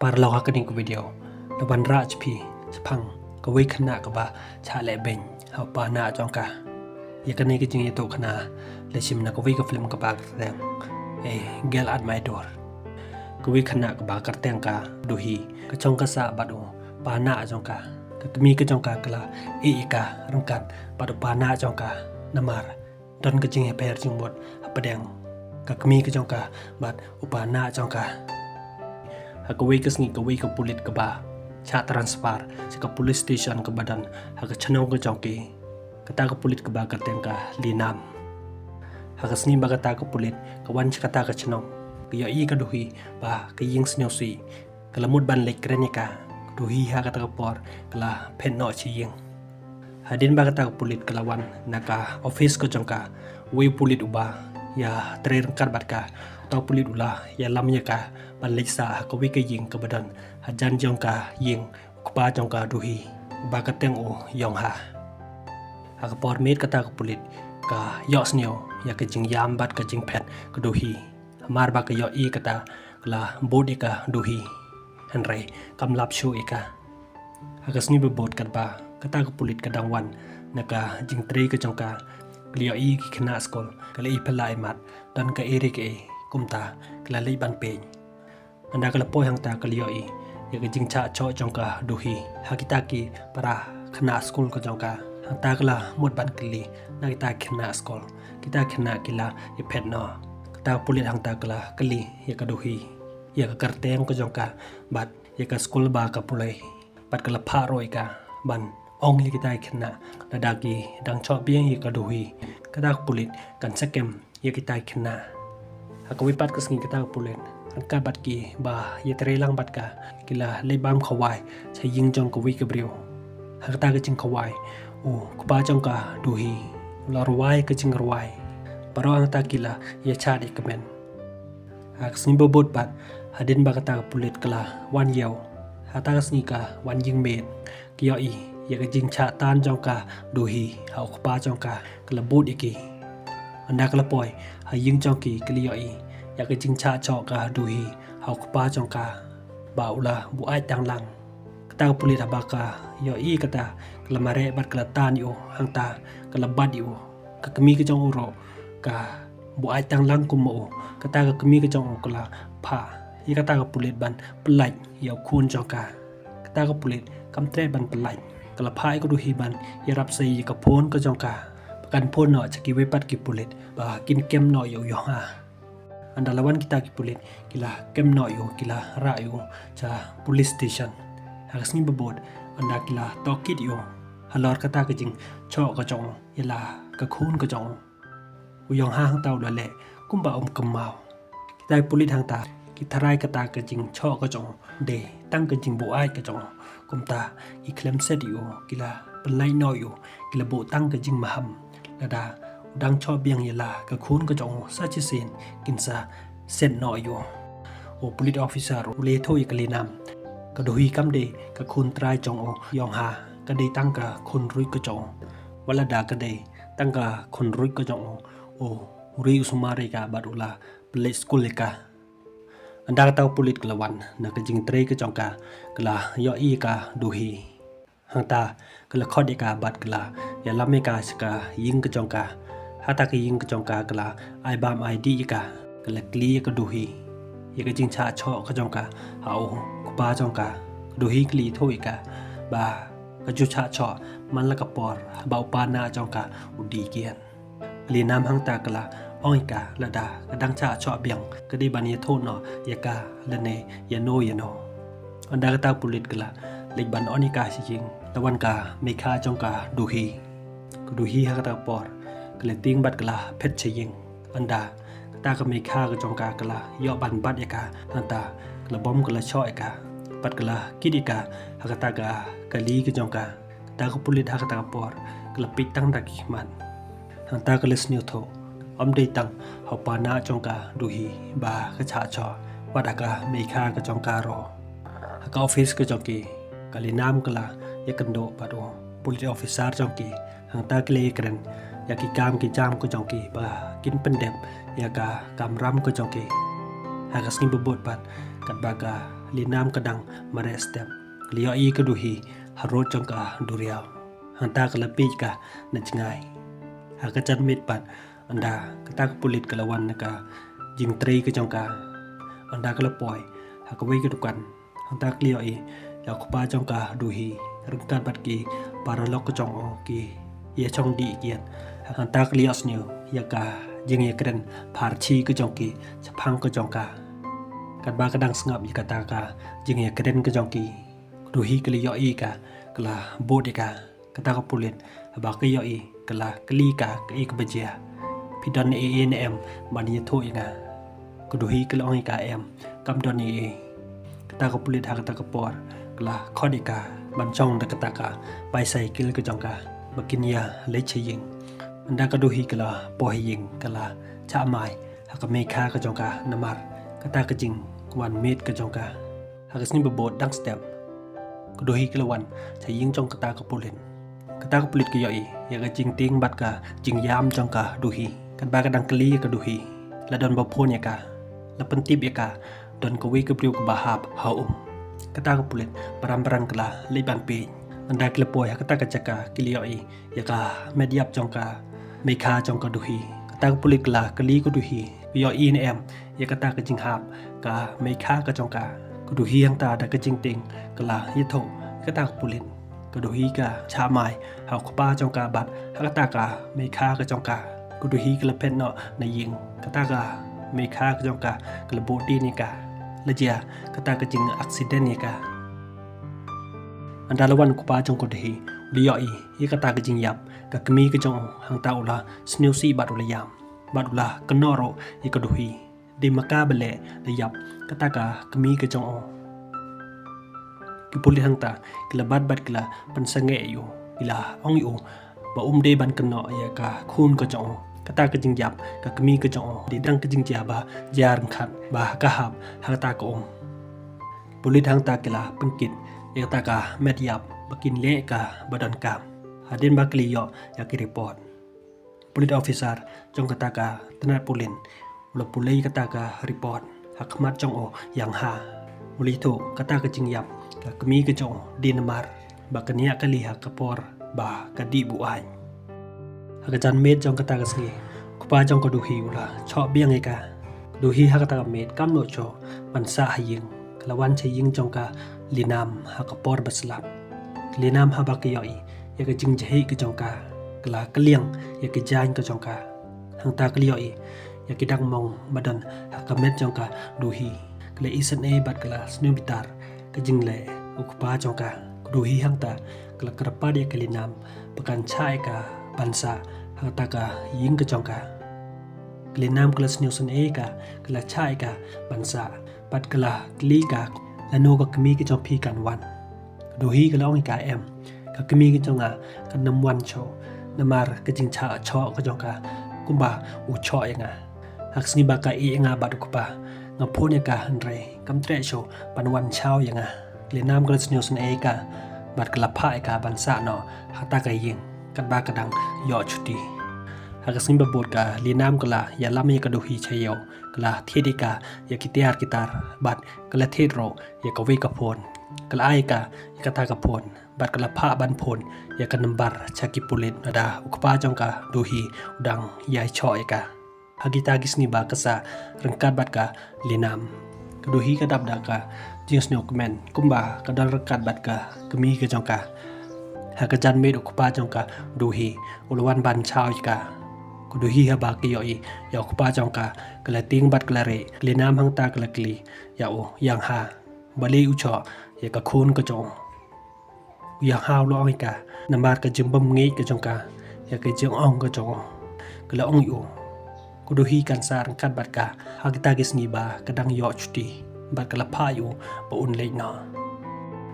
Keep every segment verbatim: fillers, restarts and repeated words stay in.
Paralok, ha kane ka video la wanrah ïa phi shaphang kawei ka khynnah kaba shah leh beiñ ha u panah jong ka. Ïa kane ka jingïathuhkhana la shim na kawei ka film kaba kyrteng A Girl at My Door. Kawei ka khynnah kaba kyrteng ka Duhi ka shong ka sah bad u panah jong ka. Ka kmie ka jong ka ka la ïeh ïa ka ryngkat bad u panah jong ka namar don ka jingïapher jingmut hapdeng ka kmie ka jong ka bad u panah jong ka. Ha kawei ka sngi kawei ka pulit kaba shah transfer sha ka police station kaba don ha ka shnong ka jong ki, kata ka pulit kaba kyrteng ka Linam. Ha ka sngi ba kata ka pulit ka wan sha kata ka shnong, ka ïohi ka Duhi ba ka ïing sniewsih ka la mut ban leit kren ïa ka. Ka Duhi ha kata ka por ka la phet noh sha ïing. Hadien ba kata ka pulit ka la wan na ka office ka jong ka, uwei u pulit uba ïatrei ryngkat bad ka, uta u pulit u la ïalam ïa ka ban leit sah ha kawei ka ïing kaba don hajan jong ka ïing u kpa jong ka Duhi, uba kyrteng u Yongha. Ha ka por miet kata ka pulit ka ïohsngew ïa ka jingïam bad ka jingphet ka Duhi. Hamar ba ka ïohi kata ka la bud ïa ka Duhi, hynrei kam lap shuh ïa ka. Ha ka sngi ba bud katba kata ka pulit ka dang wan na ka jingtrei ka jong ka, ka la ïohi ki khynnah skul ka la iphylla imat, don kaei re kaei, kumta ka la leit ban peit. Ynda ka la poi hangta ka la ïohi ïa ka jingshah shoh jong ka Duhi ha kita ki para khynnah skul ka jong ka. Hangta ka la mut ban kylli na kita ki khynnah skul, kita ki khynnah ki la ïaphet noh. Kata ka pulit hangta ka la kylli ïa ka Duhi ïa ka kyrteng ka jong ka bad ïa ka skul ba ka pule. Bad ka la phah ruh ïa ka ban ong ïa kita ki khynnah lada ki dang shoh biang ïa ka Duhi, kata ka pulit kan sa kem ïa kita ki khynnah. Ha kawei pat ka sngi kata ka pulit ryngkat bad kiba ïatrei lang bad ka, ki la leit bam khawai sha ïing jong kawei ka briew. Ha kata ka jingkhawai, u kpa jong ka Duhi u la rwai ka jingrwai. Baroh hangta ki la ïa shad ïa kmen. Ha ka sngi ba bud pat, hadien ba kata ka pulit ka la wan ïew, ha kata ka sngi ka wan ïing miet, ka ïohi ïa ka jingshah tan jong ka Duhi ha u kpa jong ka, ka la bud ïa ki. Ynda ka la poi ha ïing jong ki, ka la ïohi ïa ka jingshah shoh ka Duhi ha u kpa jong ka ba u la buaid dang lang. Kata ka pulit haba ka ïohi kata, ka la mareh bad ka la tan ïa u, hangta ka la bat ïa u. Ka kmie ka jong u ruh ka buaid dang lang kum ma u. Kata ka kmie ka jong u ka la phah ïa kata ka pulit ban pyllait ïa u khun jong ka. Kata ka pulit kam treh ban pyllait, ka la phah ïa ka Duhi ban ïarap sa ïa ka phone ka jong ka, ba kan phone noh sha kiwei pat ki pulit ba kin kem noh ïa u Yongha. Ynda la wan kita ki pulit, ki la kem noh ïa u, ki la rah ïa u sha police station. Ha ka sngi ba bud, ynda ki la tohkit ïa u halor kata ka jingshoh ka jong u ïa la ka khun ka jong u, u Yongha hangta u la leh kumba um kynmaw. Kita ki pulit hangta ki tharai kata ka jingshoh ka jong u dei tang ka jingbuaid ka jong u. Kumta ki khlem set ïa u, ki la pyllait noh ïa u, ki la buh tang ka jingmaham, lada u dang shoh biang ïa la ka khun ka jong u sa shisien, kin sa set noh ïa u. U police officer u la ïathuh ïa ka Linam, ka Duhi kam dei ka khun trai jong u Yongha, ka dei tang ka khun ruh ka jong u. Wat lada ka dei tang ka khun ruh ka jong u, u ri u sumar ïa ka bad u la pynleit skul ïa ka. Ynda kata ka pulit ka la wan na ka jingtrei ka jong ka, ka la ïohi ïa ka Duhi. Hangta ka la khot ïa ka bad ka la ïalam ïa ka sha ka ïing ka jong ka. Hata ka ïing ka jong ka, ka la ai bam ai dih ïa ka. Ka la kylli ïa ka Duhi ïa ka jingshah shoh ka jong ka ha u kpa jong ka. Ka Duhi ka la ïathuh ïa ka ba ka ju shah shoh man la ka por ba u panah jong ka u die kyiad. Ka Linam hangta ka la ong ïa ka, lada ka dang shah shoh biang, ka dei ban ïathuh noh ïa ka lane ïano ïano. Ynda kata ka pulit ka la leit ban on ïa ka sha ïing, la wan ka meikha jong ka Duhi. Ka Duhi ha kata ka por ka la tieng bad ka la phet sha ïing. Ynda kata ka meikha ka jong ka ka la ïoh ban bat ïa ka, hangta ka la bom ka la shoh ïa ka bad ka la kit ïa ka ha kata ka kali ka jong ka. Kata ka pulit ha kata ka por ka la peit tang da ki khmat. Hangta ka la sngewthuh, ym dei tang ha u panah jong ka Duhi ba ka shah shoh, wat ha ka meikha ka jong ka ruh. Ha ka office ka jong ki, ka Linam ka la ïakynduh bad u police officer jong ki. Hangta ki la ïakren ïa ki kam ki jam ka jong ki ba kin pyndep ïa ka kamram ka jong ki. Ha ka sngi ba bud pat, katba ka Linam ka dang mareh step. Ka la ïohi ka Duhi harud jong ka duriaw. Hangta ka la peit ka na jngai. Ha ka janmiet pat, ynda kata ka pulit ka la wan na ka jingtrei ka jong ka. Ynda ka la poi ha kawei ka dukan, hangta ka la ïohi ïa u kpa jong ka Duhi ryngkat bad ki paralok ka jong u ki ïa shong dih kiad. Hangta ka la ïohsngew ïa ka jingïakren pharshi ka jong ki shaphang ka jong ka. Katba ka dang sngap ïa kata ka jingïakren ka jong ki, ka Duhi ka la ïohi ka, ka la bud ïa ka. Kata ka pulit haba ka ïohi ka la kylli ka kaei kaba jia. Phi don ei ei ne em ban ïathuh ïa nga? Ka Duhi ka la ong ïa ka, em, kam don ei ei. Kata ka pulit ha kata ka por ka la khot ïa ka ban shong da kata ka bicycle ka jong ka ba kin ïa leit sha ïing. Ynda ka Duhi ka la poi ha ïing ka la shah mai ha ka meikha ka jong ka namar kata ka jingwan miet ka jong ka. Ha ka sngi ba bud dang step, ka Duhi ka la wan sha ïing jong kata ka pulit. Kata ka pulit ka ïohi ïa ka jingtieng bad ka jingïam jong ka Duhi. Katba ka dang kylli ïa ka Duhi, la don ba phone ïa ka, la pyntip ïa ka don kawei ka briew kaba hap ha um. Kata ka pulit param param ka la leit ban peit. Ynda ki la poi ha kata ka jaka ki la ïohi ïa ka met ïap jong ka meikha jong ka Duhi. Kata ka pulit ka la kylli ka Duhi, phi ïohi ne em ïa kata ka jinghap ka meikha ka jong ka? Ka Duhi hangta da ka jingtieng ka la ïathuh ïa kata ka pulit. Ka Duhi ka shah mai ha u kpa jong ka bad ha kata ka meikha ka jong ka. Ka Duhi ka la phet noh na ïing. Kata ka meikha ka jong ka ka la buh dien ïa ka. La jia kata ka jing accident ïa ka. Ynda la wan u kpa jong ka Duhi, u la ïohi ïa kata ka jingïap ka kmie ka jong u, hangta u la sngewsih bad u la ïam bad u la kynnoh ruh ïa ka Duhi. Dei ma ka ba leh la ïap kata ka kmie ka jong u. Ki pulit hangta ki la bat bad ki la pynsangeh ïa u, ki la ong ïa u ba um dei ban kynnoh ïa ka khun ka jong u. Kata ka jingïap ka kmie ka jong u dei tang ka jingjia ba jia ryngkat ba ka hap ha kata ka um. Pulit hangta ki la pynkit ïa kata ka met ïap ba kin leh ka ba donkam. Hadien ba ki la ïoh ïa ki report, police officer jong kata ka tnat pulit u la pule ïa kata ka report ha khmat jong u Yang Ha. U la ïathuh kata ka jingïap ka kmie ka jong u dei namar ba ka niah kali ha ka por ba ka dih buain. Ha ka janmiet jong kata ka sngi, u kpa jong ka Duhi u la shoh biang ïa ka. Ka Duhi ha kata ka miet kam nud shuh ban sah ha ïing, ka la wan sha ïing jong ka Linam ha ka por ba slap. Ka Linam haba ka ïohi ïa ka jingjahih ka jong ka, ka la kylliang ïa ki jaiñ ka jong ka. Hangta ka la ïohi ïa ki dang mong ba don ha ka met jong ka Duhi. Ka la isynei bad ka la sngewbitar ka jingleh u kpa jong ka. Ka Duhi hangta ka la kyrpad ïa ka Linam ba kan shah ïa ka ban sah ha kata ka ïing ka jong ka. Ka Linam ka la sngewsynei ïa ka, ka la shah ïa ka ban sah bad ka la kylli ka, lano ka kmie ka jong phi kan wan? Ka Duhi ka la ong ïa ka, em, ka kmie ka jong nga kan nym wan shuh namar ka jingshah shoh ka jong ka kumba u shoh ïa nga. Ha ka sngi ba ka ïeh ïa nga bad u kpa, nga phone ïa ka hynrei kam treh shuh ban wan shaw ïa nga. Ka Linam ka la sngewsynei ïa ka bad ka la phah ïa ka ban sah noh ha kata ka ïing katba ka dang ïoh shuti. Ha ka sngi ba bud ka Linam ka la ïalam ïa ka Duhi sha ïew, ka la thied ïa ka ïa ki tiar ki tar bad ka la thied ruh ïa kawei ka phone. Ka la ai ïa ka ïa kata ka phone bad ka la phah ban phone ïa ka nambar sha ki pulit lada u kpa jong ka Duhi u dang ïai shoh ïa ka. Ha kita ki sngi ba ka sah ryngkat bad ka Linam, ka Duhi ka dap da ka jingsngewkmen kumba ka don ryngkat bad ka kmie ka jong ka. Ha ka janmiet u kpa jong ka Duhi u la wan ban shaw ïa ka. Ka Duhi haba ka ïohi ïa u kpa jong ka, ka la tieng bad ka la rieh. Ka Linam hangta ka la kylli ïa u Yang Ha balei u shoh ïa ka khun ka jong u. U Yang Ha u la ong ïa ka namar ka jingbym ngeit ka jong ka ïa ka jingong ka jong u. Ka la ong ïa u, ka Duhi kan sah ryngkat bad ka ha kita ki sngi ba ka dang ïoh shuti bad ka la phah ïa u ba un leit noh.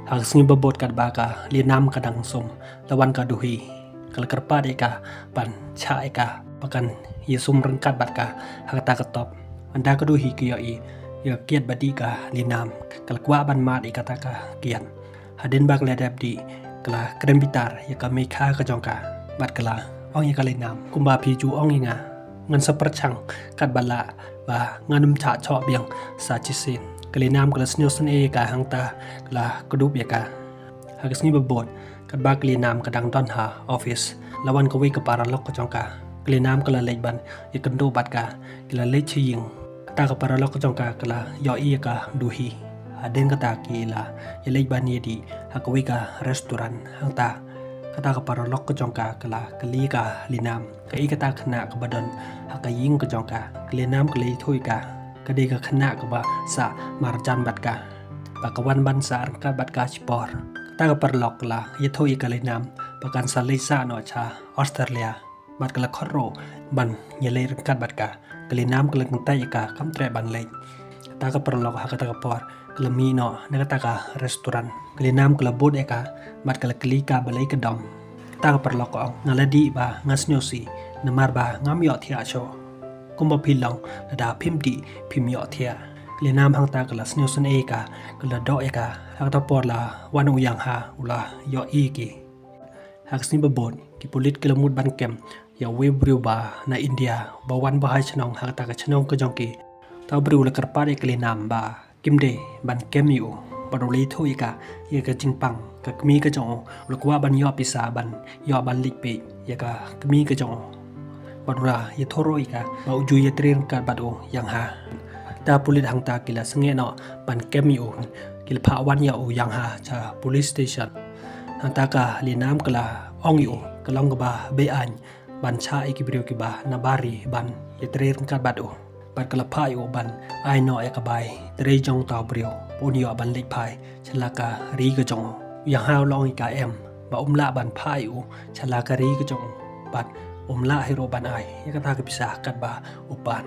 Ha ka sngi ba bud katba ka Linam ka dang sum, la wan ka Duhi. Ka la kyrpad ïa ka ban shah ïa ka ba kan ïasum ryngkat bad ka ha kata ka top. Ynda ka Duhi ka ïohi ïa ka kiad ba dih ka Linam, ka la kwah ban mad ïa kata ka kiad. Hadien ba ka la dep dih, ka la kren bitar ïa ka meikha ka jong ka bad ka la ong ïa ka Linam, kumba phi ju ong ïa nga, ngan sa pyrshang katba lah ba ngan ym shah shoh biang sa shisien. Ka Linam ka la sniew sngewsih ïa ka, hangta ka la kdup ïa ka. Ha ka sngi ba bud, katba ka Linam ka dang don ha office, la wan kawei ka paralok ka jong ka. Ka Linam ka la leit ban ïakynduh bad ka, ki la leit sha ïing. Kata ka paralok ka jong ka ka la ïohi ïa ka Duhi. Hadien kata ki la ïaleit ban ïadih ha kawei ka restaurant. Hangta kata ka paralok ka jong ka ka la kylli ka Linam, kaei kata ka khynnah kaba don ha ka ïing ka jong ka. Ka Linam ka la ïathuh ïa ka, ka dei ka khynnah kaba sah marjan bad ka, ba ka wan ban sah ryngkat bad ka shipor. Kata ka paralok ka la ïathuh ïa ka Linam ba kan sa leit sah noh sha Australia, bad ka la khot ruh ban ïaleit ryngkat bad ka. Ka Linam ka la kyntait ïa ka, kam treh ban leit. Kata ka paralok ha kata ka por ka la mih noh na kata ka restaurant. Ka Linam ka la bud ïa ka bad ka la kylli ka balei ka dom. Kata ka paralok ka ong, nga la dih ba nga sniew sih, namar ba ngam ïohthiah shuh. Kumba phi long, lada phim dih phim ïohthiah. Ka Linam hangta ka la sniew sngewsih ïa ka, ka la doh ïa ka. Ha kata por la wan u Yang Ha, u la ïohi ïa ki. Ha ka sngi ba bud, ki pulit ki la mut ban kem ïa uwei u briew ba na India, ba wan ba ha shnong, ha kata ka shnong ka jong ki. Uta u briew u la kyrpad ïa ka Linam ba kim dei ban kem ïa u, bad u la ïathuh ïa ka ïa ka jingpang ka kmie ka jong u. U la kwah ban ïoh pisa ban ïoh ban leit peit ïa ka kmie ka jong u. Bad u la ïathuh ruh ïa ka ba u ju ïatrei ryngkat bad u Yang Ha. Kita pulit hangta ki la sangeh noh ban kem ïa u. Ki la phah wan ïa u Yang Ha sha police station. Hangta ka Linam ka la ong ïa u, ka long kaba beaiñ ban shah ïa ki briew kiba na bar ri ban ïatrei ryngkat bad u. Bad ka la phah ïa u ban ai noh ïa ka bai trei jong uta u briew, ba un ïoh ban leit phai sha la ka ri ka jong u. U Yang Ha u la ong ïa ka em, ba um lah ban phah ïa u sha la ka ri ka jong u, bad um lah hi ruh ban ai ïa kata ka pisa katba u pan.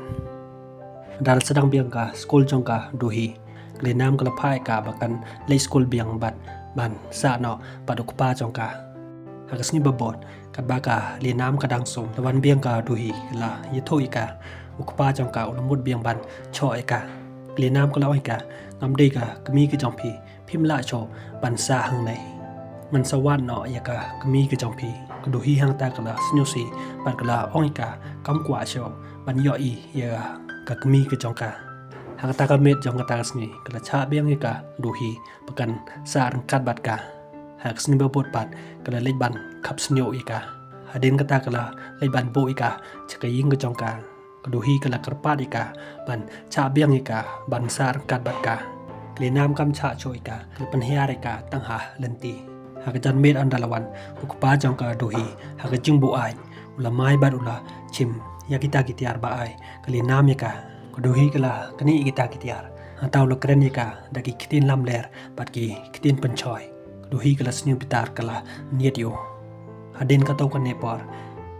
Hadien la sdang biang ka skul jong ka Duhi, ka Linam ka la phah ïa ka ba kan leit skul biang bad ban sah noh bad u kpa jong ka. Ha ka sngi ba bud, katba ka Linam ka dang sum, la wan biang ka Duhi, ka la ïathuh ïa ka. U kpa jong ka u la mut biang ban shoh ïa ka. Ka Linam ka la ong ïa ka, ngam dei ka kmie ka jong phi, phim lah shuh ban sah hangne. Ngan sa wad noh ïa ka kmie ka jong phi. Ka Duhi hangta ka la sngewsih bad ka la ong ïa ka, kam kwah shuh ban ïohi ïa ka kmie ka jong ka. Ha kata ka miet jong kata ka sngi, ka la shah biang ïa ka Duhi ba kan sah ryngkat bad ka. Ha ka sngi ba bud pat, ka la leit ban khap sniew ïa ka. Hadien kata ka la leit ban buh ïa ka sha ka ïing ka jong ka. Ka Duhi ka la kyrpad ïa ka ban shah biang ïa ka ban sah ryngkat bad ka. Ka Linam kam shah shuh ïa ka, ka la pynhiar ïa ka tang ha lynti. Ha ka janmiet ynda la wan u kpa jong ka Duhi ha ka jingbuaid, u la mai bad u la shim ïa kita ki tiar ba ai ka Linam ïa ka. Ka Duhi ka la knieh ïa kita ki tiar. Hangta u la kren ïa ka da ki ktien lamler bad ki ktien pynshoi. Ka Duhi ka la sniew bitar, ka la ñiad ïa u. Hadien katto katne por,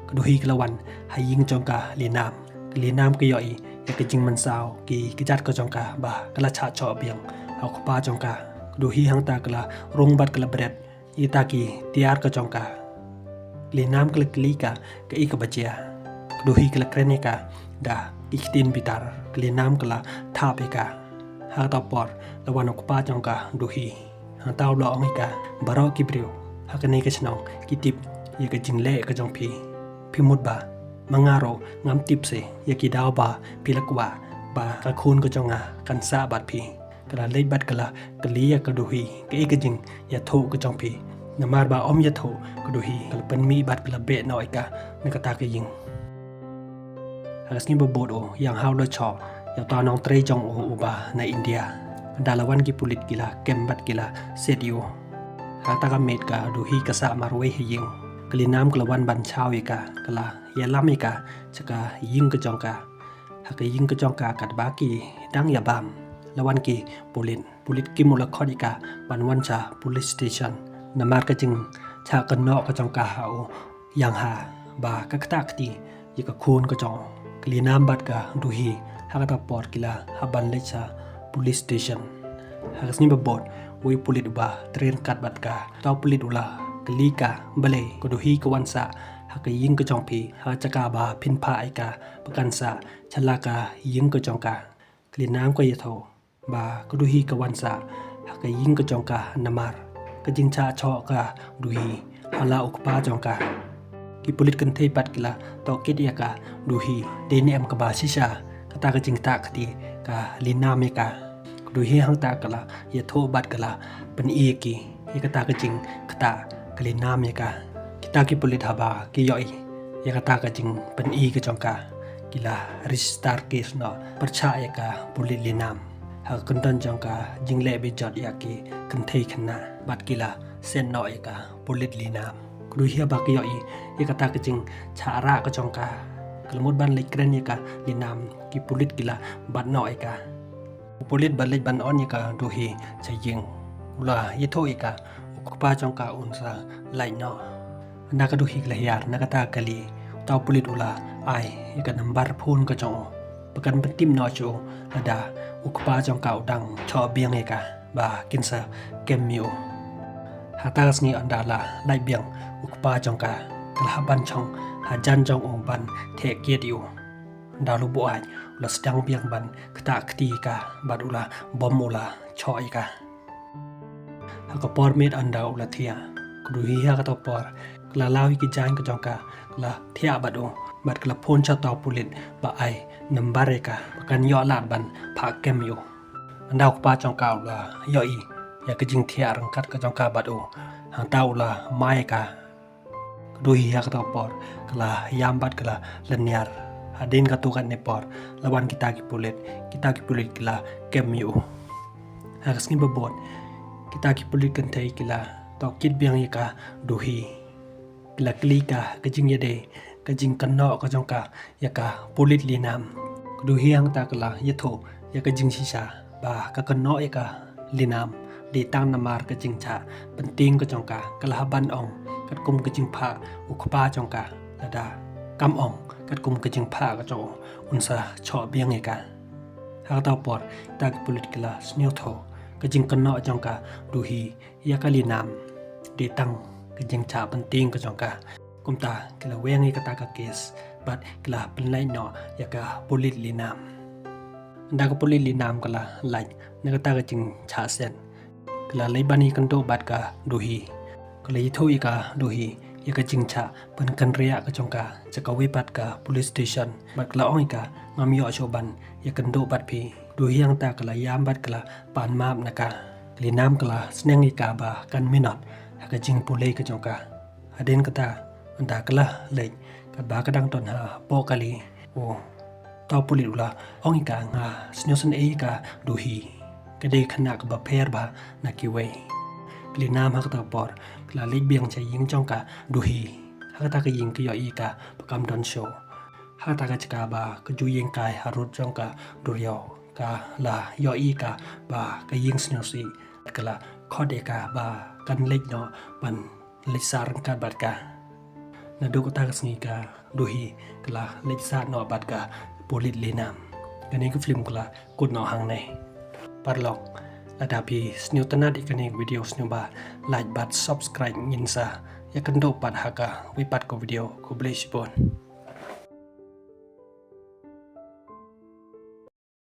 ka Duhi ka la wan ha ïing jong ka Linam. Ka Linam ka ïohi ïa ka jingmynsaw ki kjat ka jong ka ba ka la shah shoh biang ha u kpa jong ka. Ka Duhi hangta ka la rung bad ka la bret ïa kita ki tiar ka jong ka. Ka Linam ka la kylli ka kaei kaba jia. Ka Duhi ka la kren ïa ka da ki ktien bitar. Ka Linam ka la thap ïa ka. Ha kata por la wan u kpa jong ka Duhi. Hangta u la ong ïa ka, baroh ki briew ha kane ka shnong ki tip ïa ka jingleh ka jong phi. Phi mut ba ma nga ruh ngam tip seh ïa ki daw ba phi la kwah ba ka khun ka jong nga kan sah bad phi. Ka la leit bad ka la kylli ïa ka Duhi, kaei ka jingïathuh ka jong phi? Namar ba ym ïathuh ka Duhi, ka la pynmih bad ka la beh noh ïa ka na kata ka ïing. Ha ka sngi ba bud u Yang Ha u la shoh ïa uta u nongtrei jong u uba na India. Ynda la wan ki pulit ki la kem bad ki la siat ïa u. Ha kata ka miet ka Duhi ka sah marwei ha ïing. Ka Linam ka la wan ban shaw ïa ka, ka la ïalam ïa ka sha ka ïing ka jong ka. Ha ka ïing ka jong ka katba ki dang ïabam, la wan ki pulit. Pulit kim u la khot ïa ka ban wan sha police station namar ka jingshah kynnoh ka jong ka ha u Yang Ha ba ka ktah kti ïa ka khun ka jong u. Ka Linam bad ka Duhi ha kata por ki la hap ban leit sha police station. Ha ka sngi ba bud, uwei u pulit uba trei ryngkat bad ka, uta u pulit u la kylli ka, balei ka Duhi ka wan sah ha ka ïing ka jong phi, ha ka jaka ba phin phah ïa ka ba kan sah sha la ka ïing ka jong ka. Ka Linam ka ïathuh ba ka Duhi ka wan sah ha ka ïing ka jong ka namar ka jingshah shoh ka Duhi ha la u kpa jong ka. Ki pulit kynthei pat ki la tohkit ïa ka Duhi, dei ne em kaba shisha kata ka jingktah kti ka Linam ïa ka. Ka Duhi hangta ka la ïathuh bad ka la pyni ïa ki ïa kata ka jingktah ka Linam ïa ka. Kita ki pulit haba ki ïohi ïa kata ka jingpyni ka jong ka, ki la register case noh pyrshah ïa ka pulit Linam ha ka kyndon jong ka jingleh bejot ïa ki kynthei khynnah bad ki la send noh ïa ka pulit Linam. Ka Duhi haba ki ïohi ïa kata ka jingshah rah ka jong ka, ka la mut ban leit kren ïa ka Linam, ki pulit ki la bat noh ïa ka. U pulit ba leit ban on ïa ka Duhi sha ïing u la ïathuh ïa ka u kpa jong ka un sa lait noh. Ynda ka Duhi ka la hiar na kata ka kali, uta u pulit u la ai ïa ka number phone ka jong u ba kan pyntip noh sha u lada u kpa jong ka u dang shoh biang ïa ka ba kin sa kem ïa u. Hata ka sngi ynda la lait biang u kpa jong ka, ka la hap ban shong hajan jong u ban theh kiad ïa u. Ynda u la buaid u la sdang biang ban ktah kti ïa ka bad u la bom u la shoh ïa ka. Ha ka por miet ynda u la thiah, ka Duhi ha kata ka por ka la law ïa ki jaiñ ka jong ka, ka la thiah bad u bad ka la phone sha uta u pulit ba ai number ïa ka ba kan ïoh lad ban phah kem ïa u. Ynda u kpa jong ka u la ïohi ïa ka jingthiah ryngkat ka jong ka bad u, hangta u la mai ïa ka. Ka Duhi ha kata ka por ka la ïam bad ka la lynñiar. Hadien katto katne por la wan kita ki pulit, kita ki pulit ki la kem ïa u. Ha ka sngi ba bud kita ki pulit kynthei ki la tohkit biang ïa ka Duhi. Ki la kylli ka ka jingïadei, ka jingkynnoh ka jong ka ïa ka pulit Linam. Ka Duhi hangta ka la ïathuh ïa ka jingshisha ba ka kynnoh ïa ka Linam dei tang namar ka jingshah pyntieng ka jong ka, ka la hap ban ong katkum ka jingphah u kpa jong ka, lada kam ong katkum ka jingphah ka jong u un sa shoh biang ïa ka. Ha kata ka por kita ki pulit ki la sngewthuh ka jingkynnoh jong ka Duhi ïa ka Linam dei tang ka jingshah pyntieng ka jong ka. Kumta ki la weng ïa kata ka case bad ki la pynlait noh ïa ka pulit Linam. Ynda ka pulit Linam ka la lait na kata ka jingshah send, ka la leit ban ïakynduh bad ka Duhi. Ka la ïathuh ïa ka Duhi ïa ka jingshah pynkynriah ka jong ka sha kawei pat ka police station bad ka la ong ïa ka, ngam ïoh shuh ban ïakynduh bad phi. Duhi hangta ka la ïam bad ka la pan map na ka. Ka Linam ka la sneng ïa ka ba kan minot ha ka jingpule ka jong ka. Hadien kata ynda ka la leit katba ka dang don hapoh kali, uta u pulit u la ong ïa ka, nga sngewsynei ïa ka Duhi, ka dei ka khynnah kaba pher bha na kiwei. Ka Linam ha kata ka por ka la leit biang sha ïing jong ka Duhi. Ha kata ka ïing ka ïohi ïa ka ba kam don shuh. Ha kata ka jaka ba ka ju ïeng kai harud jong ka duriaw, ka la ïohi ïa ka ba ka ïeng sngewsih. Ka la khot ïa ka ba kan leit noh ban leit sah ryngkat bad ka. Naduh kata ka sngi ka Duhi ka la leit sah noh bad ka pulit Linam. Kane ka film ka la kut noh hangne. Paralok, lada phi sngewtynnat ïa kane ka video, sngewbha like bad subscribe ngin sa ïakynduh pat ha kawei pat ka video. Khublei shibun.